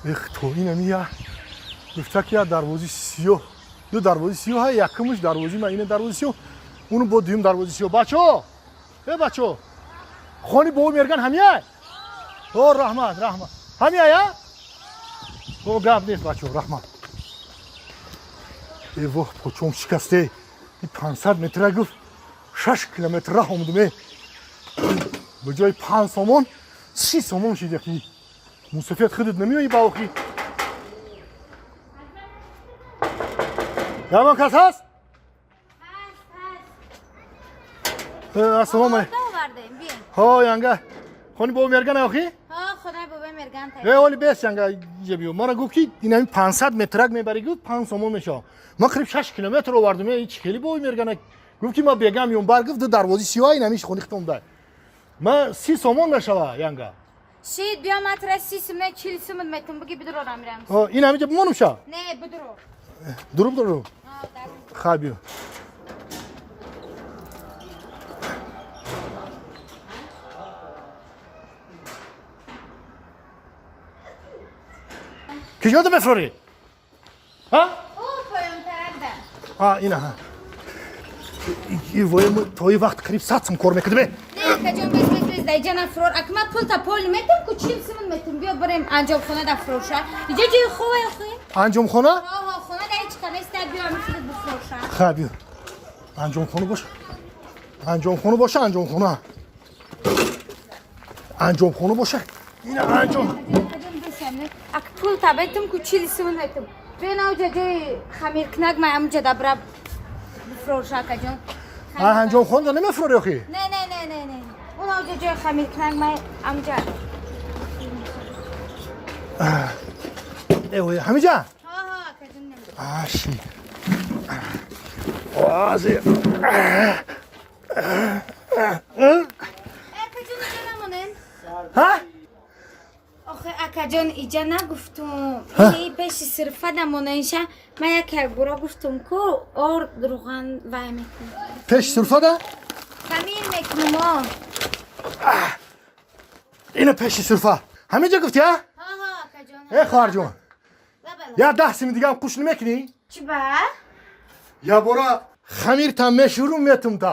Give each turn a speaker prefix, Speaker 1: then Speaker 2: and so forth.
Speaker 1: Эх, то инами я гуфта ки я дарвози сиёҳ, ду дарвози сиёҳ ҳа, якумш дарвози ма, ина дарвози сиёҳ, уну бо дуюм дарвози сиёҳ. Бачо, э бачо, хони бобо Мерган ҳамияй? О, раҳмат, раҳмат. Ҳамияй, а? О, гап нест, бачо, раҳмат. Э воҳ, почом шикасте. И 500 метра гуфт, 6 километр раҳ омадум. Э, ба ҷои 5 сомон 30 сомон шид. Яки мусофият худат намеои ба охи. Ягон кас ҳаст? Ассалому алайкум. Ҳо, янга, хони бобо Мерган охи? Э, оли бес, янга, иҷа биё. Мара гуфт ки инами 500 метрак мебари, гуфт, 5 сомон мешавад. Ман қариб 6 километр овардум. Э, ич хеле бобо Мергана гуфт ки ма бегам ём бар, гуфт, ду дарвози сиёҳ, инамиш хони хитом дай. Ма 30 сомон мешава, янга.
Speaker 2: Шид, биё, матра 30 сум не, 40 сум метум, буги, бидурорам, мирам.
Speaker 1: Ҳо, ин ҳамиҷа бимонум ша?
Speaker 2: Не, бидуро.
Speaker 1: Дуруб дуруб. Хай, биё. Киҷода мефурорӣ? Ҳа?
Speaker 2: О, поёнтарак да.
Speaker 1: А, ина ҳа. И воя, то и вақт қариб 100 сум кор мекардем.
Speaker 2: Не, акаҷон, бес, бес, бес, даиҷа нафурор. Ак ма пул та пол метум ку, 40 сум метум. Биё, барем анҷомхона да фурӯша. Иҷа ҷои хубе охи?
Speaker 1: Анҷомхона?
Speaker 2: Ҳо, хона да ҳеҷ ка нест, биё, ами худат бифурӯша.
Speaker 1: Хай, биё. Анҷомхона боша. Анҷомхона боша, анҷомхона. Анҷомхона боша. Ина анҷом.
Speaker 2: Акаҷон, бес, ак пул та бетум ку, 40 сум метум. Биё, навҷа ҷои хамиркунак май, амҷа дабра бифурӯша, акаҷон.
Speaker 1: Анҷомхона да намефурорӣ охи?
Speaker 2: Не, не, не, не, не. Он авҷа ҷои хамиркунак май, амҷа.
Speaker 1: Э, ой, ҳамиҷа?
Speaker 2: Ҳо, ҳо, акаҷон, не.
Speaker 1: Аши. Ози.
Speaker 2: Акаҷон, иҷа намонем.
Speaker 1: Ҳа?
Speaker 2: Охе, акаҷон, иҷа нагуфтум. И пеши сирфа намоненша. Ман як як буро гуфтум ку, ор руған вай мекунам.
Speaker 1: Пеши сурфа да?
Speaker 2: Хамир мекунум, о.
Speaker 1: Ина пеши сурфа. Ҳамиҷа гуфти, а?
Speaker 2: Ҳо, ҳо, акаҷон.
Speaker 1: Э, хоҳарҷон.
Speaker 2: Лаба.
Speaker 1: Я 10 сими дигам қуш намекунӣ?
Speaker 2: Чӣ ба?
Speaker 1: Я бора хамиртам мешурум, метум та.